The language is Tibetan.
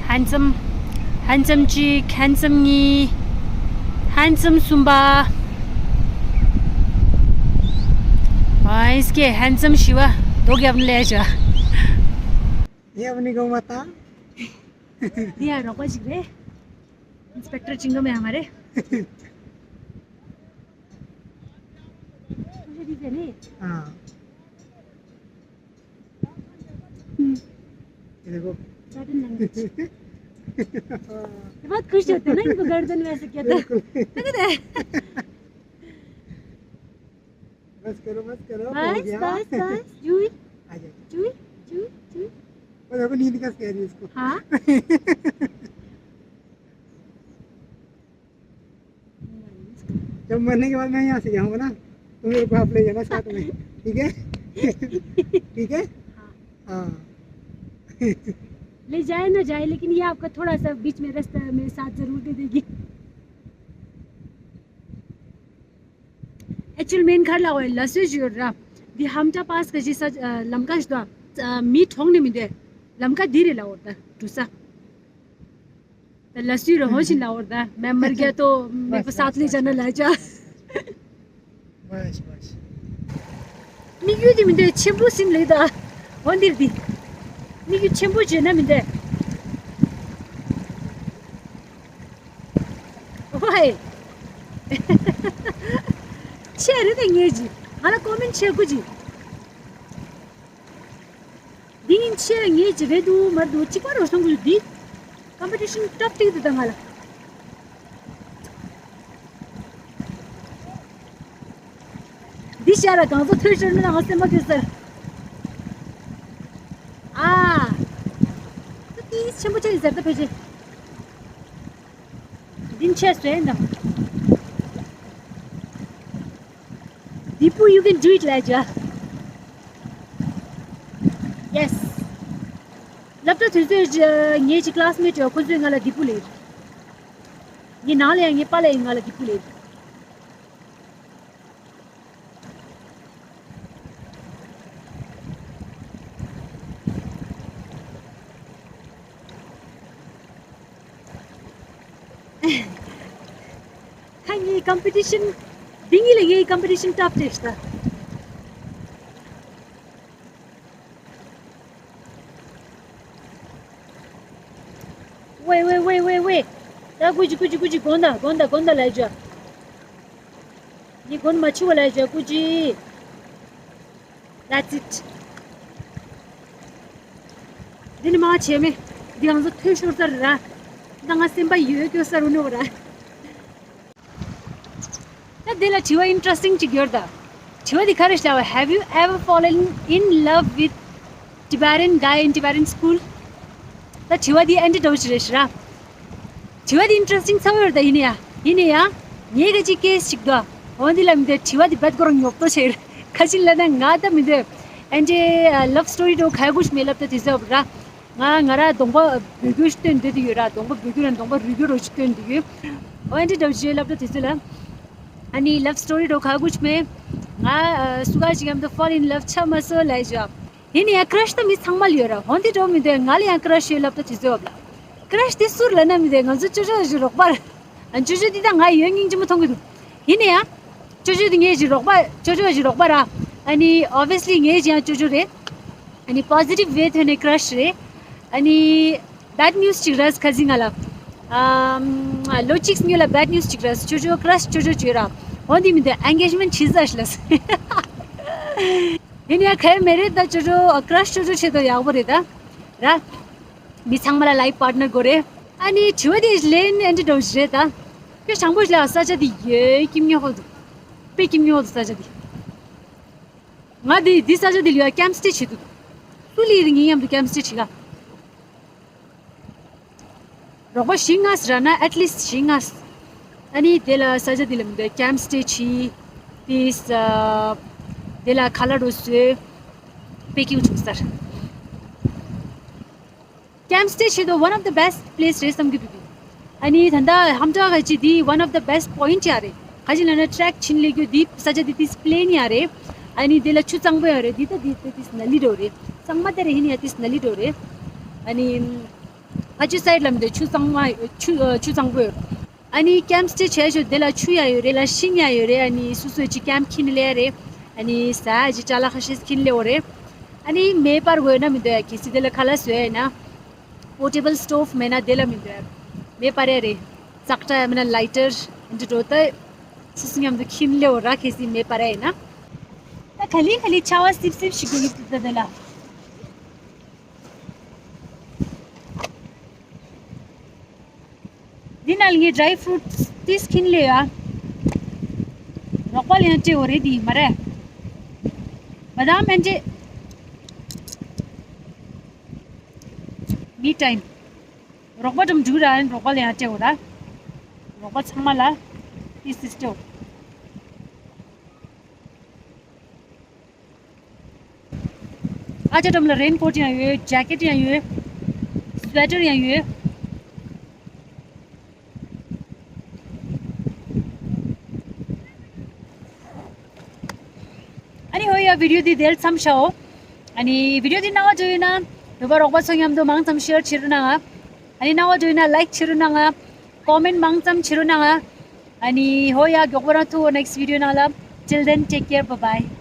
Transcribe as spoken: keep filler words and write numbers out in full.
ཧན་སམ། ཧན་སམ་གཅིག་ཧན་སམ་གཉིས། ཧན་སམ་གསུམ་པ། ཨ་ཨིས་ཀེ་ཧན་སམ་བཞི་པ་རྡོ་རྒྱབ་ནས་སླེབས་བྱ། ཡ་བ་ནི་གོང་མ་ད། འདི་ཡ་རོགས་པ་ཞིག་རེད། ཨིན་སི་པེག་ཊར་ཅིང་ག་མེ་ཧ་མ་རེད། ཁོ་ཤ་དེ་ཟེར་ནི། ཨ། हम्म। ये देखो। Certain language। ये बहुत खुश होते हैं ना, इनको गर्दन में ऐसे कहते हैं। बिल्कुल। लगता है। बस करो, बस करो, हो बस, गया। बस, बस, जुई। आ जाओ। जुई, जुई, जुई। वो देखो, नींद का scare है इसको। हाँ। जब मरने के बाद मैं यहाँ से जाऊँगा ना, तो मेरे को आप ले जाना साथ में, ठीक है? ठीक है? हाँ। हाँ। ले जाए ना जाए, लेकिन ये आपका थोड़ा सा बीच में रास्ता में साथ जरूर दे देगी। एक्चुअल मेन घर ला ओए लसु जुरा। दि हमटा पास का जी सच लमका जुदा। मी ठोंग ने मिदे। लमका धीरे ला ओता। टुसा। त लस्सी र होशिन ला ओर्दा, मैं मर गया तो मेरे को साथ ले जाना ला जा। बस, बस। मिगी दी मिंदे छेंबू सिम ले दा। होंदिर दी। मिगी छेंबू जे ना मिंदे। ओए। छे रे दे ङे जी। हाना कमेंट छे कुजी। འདི་ཡིན་ཆེ་ངེས་ཀྱི་རེད་འདུག་མ་འདུག་གཅིག་པ་རུ་སོང་གི་འདི་ཀམ་པི་ཊི་ཤན་ཊབ་ཏིག་ཏུ་དང་ང་ལ། འདི་ཤ་ར་གང་ཚོ་ཐོས་ཤོར་ནི་ང་སེམས་མ་ཁྱོད་ཟེར། ཨ། ཏི་ཆེན་པོ་ཆེ་ཡིན་ཟེར་ད་ཕལ་ཆེར། འདི་ཆེ་སོན་དང་། Dipu, you can do it, Laja. Yes. སློབ་གྲྭ་དུས་ཚོད་ངེད་ཀྱི་ཀི་ལ་སི་མེ་ཊི་ཡོད་ཁོ་ཚོས་ང་ལ་དིབ་པུ་ལེ། ངའི་ནང་ལ་ཡང་ངའི་པཱ་ལགས་ཡིན་ང་ལ་དིབ་པུ་ལེ། ཁ་ངའི་ཀམ་པི་ཊི་ཤན། འདི་གཉིས་ལས་ངའི་ཀམ་པི་ཊི་ཤན་ཊབ་ཏེ་ཤ་ད། ཝེ་ཝེ་ཝེ་ཝེ་ཝེ། ད་ཀུ་ཅི་ཀུ་ཅི་ཀུ་ཅི་དགོན་ད་དགོན་ད་དགོན་ད་ལ་ཡ་ཇོ། ངའི་དགོན་མ་ཆུ་བ་ལ་ཡ་ཇོ་ཀུ་ཅི། That's it. འདི་ནི་མ་བྱས་མེད། འདི་ང་ཚོ་ཐོས་ཤོར་ས་རེད་ར། ད་ང་སེམས་པ་ཡོད་སྐྱོ་ས་རུ་ནོ་ར། ད་འདི་ལ་དྲི་བ་ཨིན་ཊ་རེ་སི་ཊིང་ཅིག་ཡོད་ད། དྲི་བ་འདི་ག་རེ་ཤ་བ། Have you ever fallen in love with Tibetan guy in Tibetan school? ད་དྲི་བ་འདི་ཨན་ཏི་འདྲ་བོ་ཞིག་རེད་ཤི་ར། དྲི་བ་འདི་ཨིན་ཊ་རེ་སི་ཊིང་ཚ་བོ་ཡོད་ད། ཡིན་ནི་ཡ། ཡིན་ནི་ཡ། ངས་ག་ཅིག་ཀེ་སི་ཅིག་འདུག་འོན་ཏེ་ལ་མི་འདོད་དྲི་བ་འདི་རྦད་ཀོ་རང་ཉོབ་ཏོ་ཆེ་ར། ཁ་ཅིག་ལ་ན་ང་ད་མི་འདོད། ཨན་ཏི་ལབ་སི་ཊོ་རི་འདྲ་བོ་ག་ཡ་གུ་ཤི་མེད་ལབ་ད་དེ་ཚོ་ཡོད་ར། ང་ང་ར་གདོང་པ་བོད་སྐྱོར་སྟོན་འདོད་དུ་ཡོད་ར། གདོང་པ་བོད་སྐྱོར་ར་གདོང་པ་རུས་སྐྱོར་རོ་ཅིག་སྟོན་འདོད་ཡོད། འོ་ཨན་ཏི་འདྲ་བོ་ཞིག་ལབ་ད་དེ་ཚོ་ལ། ཨ་ནི་ལབ་སི་ཊོ་རི་འདྲ་བོ་ག་གུ་ཤི་མེད། ང་ཨ་སུ་ག་ཅིག་གམ་དུ་ཕོལ་ཨིན་ལབ་ཆ་མ་སོ་ལ་ཡ་ཇོ། ཡིན་ནི་ཡང་ཀི་ར་ཤི་ད་མི་ཚང་མ་ལ་ཡོད་ར། འོན་ཏེ་འགྲོ་མི་འདོད་ང་ལ་ཡང་ཀི་ར་ཤི་ཡོད་ལབ་ད་དེ་ཚོ་ཡོད་ལ། ཀི་ར་ཤི་དེ་སུར་ལ་ན་མི་འདོད་ང་ཚོ་ཅོ་ཅོ་ཞིག་རོགས་པར། ཨ་ཅོ་ཅོ་དེ་ད་ང་ཡོད་སྙིང་རྗེ་མོ་མཐོང་གི་འདུག་ཡིན་ནི་ཡང་། ཅོ་ཅོ་དེ་ངའི་ཞིག་རོགས་པ་ཅོ་ཅོ་ཞིག་རོགས་པ་ར། ཨ་ནི་ཨོ་བི་ཡ་སི་ལི་ངའི་ཞིག་ཡང་ཅོ་ཅོ་རེད། ཨ་ནི་པོ་ཟི་ཊིབ་ཝེ་ཐོན་ནས་ཀི་ར་ཤི་རེད། ཨ་ནི་བེཌ་ནིའུ་སི་ཅིག་ར་ཁ་ཟི་ང་ལ། ཨམ། ལོ་གཅིག་སྔོན་ལ་བེཌ་ནིའུ་སི་ཅིག་ར་ཅོ་ཅོ་ཀི་ར་ཤི་ཅོ་ཅོ་བྱོས་ར། འོན་ཏེ་མི་འདོད་ཨེན་གེ་ཇི་མེན་ཊི་བྱེད་ཟ་ཤི་ལ། ཡིན་ཡང་གལ་མེད་རེད་ད། ཅོ་ཅོ་ཀི་ར་ཤི་ཅོ་ཅོ་བྱེད་དོ་ཡག་པོ་རེད་ད། ར། མི་ཚང་མ་ལ་ལའིཕ་པཱར་ཊི་ནར་དགོས་རེད། ཨ་ནི་དྲི་བ་དེ་ལན་ཨན་ཏི་འདྲ་བོ་ཞིག་རེད་ད། ཁྱོད་ཞང་པོ་ཞིག་ལ་ས་ཆ་དེ་ཡོད་ཀྱི་མྱོང་ཧོ་འདུག་དཔེ་ཀྱི་མྱོང་ཧོ་འདུག་ས་ཆ་དེ། ང་དེ་དེ་ས་ཆ་དེ་ལ་ཡ་ཀེམ་སི་ཊེ་བྱེད་འདུག་སུ་ལི་རི་ངའི་མཉམ་དུ་ཀེམ་སི་ཊེ་བྱེད་ག་རོགས་པ་བཞི་ལྔ་ཟེར་ན་ཨེཊ་ལིསི་ཊི་བཞི་ལྔ། ཨ་ནི་དེ་ལ་ས་ཆ་དེ་ལ་མི་འདོད་ཀེམ་སི་ཊེ་བྱེད། དེ་ས། དེ་ལ་ཁ་ལག་འདྲ་བོ་བཟོས། དཔེ་སྐྱིད་པོ་བྱུང་ས་རེད། ཀེམ་སི་ཊེ་བྱེད་དུ་one of the best place རེད་བསམ་གྱི་འདུག་ཨ་ནི་ད་ལྟ་ཧམ་ཊ་ག་ཅི་དེ་one of the best point ཡ་རེད། ག་ཅི་ལབ་ན་ཊེ་རེག་ཕྱིན་ལས་རྒྱུ་དེ་ས་ཆ་དེ་དེ་པི་ལེན་ཡ་རེད། ཨ་ནི་དེ་ལ་ཆུ་གཙང་པོ་ཡ་རེད། དེ་ད་དེ་དེ་དེ་ནཱ་ལི་འདྲ་བོ་རེད། གཙང་མ་དེ་རེད། ཡིན་ཡ་དེ་ནཱ་ལི་འདྲ་བོ་རེད། ཨ་ནི། ཕ་ཆུ་སའིཌ་ལ་མི་འདུག་ཆུ་གཙང་མ་ཆུ་ཆུ་གཙང་པོ་ཡོད། ཨ་ནི་ཀེམ་སི་ཊེ་བྱས་ཞོ་དེ་ལ་ཆུ་ཡང་ཡོད་རེད། ཨ་ནི་སོ་སོའི་ཅི་ཀེམ་ཁྱིམ་ལས་རེད། ཨ་ནི་ཟ་ཅི་ཅ་ལག་ཁ་ཤས་ཁྱིམ་ལས་འོ་རེད། ཨ་ནི་མེ་སྤར་འོས་ན་མི་འདུག་ཡ། གལ་སྲིད་དེ་ལ་ཁ་ལག་བཟོས་ཡ་ན་པོར་ཊེ་བལ་སི་ཊོབ་མེད་ན་དེ་ལ་མི་འདུག་ཡ། མེ་སྤར་ཡ་རེད། ཙག་སྒྲ་ཡ་མིན་ན་ལའི་ཊར་འདི་འགྲོ་ད་སོ་སོ་མཉམ་དུ་ཁྱིམ་ལས་འོ་ར། གལ་སྲིད་མེ་སྤར་ཡ་ཡིན་ན། ད་ག་ལེ་ག་ལེ་ཆར་པ་སིབ་སིབ་ཞིག་འགྲོ་གི་འདུག་ད་དེ་ལ། འདི་ནང་ལ་ངས་ཌ་རའི་ཕུ་རུ་ཊི་ཏིས་ཁྱིམ་ལས་ཡ། རོགས་པ་ལ་ཡང་སྤྲད་འོ་རེད་དེ་མ་རེད། བ་དམ་མན་ཇེ། མི་ཊའིམ། རོགས་པ་ཙམ་འཇུག་ར། རོགས་པ་ལ་ཡང་སྤྲད་འོ་ར། རོགས་པ་ཚང་མ་ལ་ཏིས་ཏིས་སྤྲད་འོ། ཨ་ཅག་འགྲམ་ལ་རེན་ཀོཊ་ཡང་ཡོད། ཇེ་ཀེཊ་ཡང་ཡོད། སུ་ཝེ་ཊར་ཡང་ཡོད། ཨ་ནི་ཧོ་ཡ། བི་ཌི་ཡོ་འདི་དེར་མཚམས་བཞག་འོ། ཨ་ནི་བི་ཌི་ཡོ་འདི་རྣ་བ་འགྲོ་ཡོད་ན་བོད་པ་རོགས་པ་ཚོ་མཉམ་དུ་མང་ཙམ་ཤེར་བྱེད་རོགས་གནང་ང་། ཨ་ནི་རྣ་བ་འགྲོ་ཡོད་ན་ལའིཀ་བྱེད་རོགས་གནང་ང་། ཀོ་མེན་ཊི་མང་ཙམ་བྱེད་རོགས་གནང་ང་། ཨ་ནི་ཧོ་ཡ། མགྱོགས་པོ་རང་ཐུག་འོ་ནེག་སི་ཊི་བི་ཌི་ཡོ་ནང་ལ། Till then, take care, bye bye.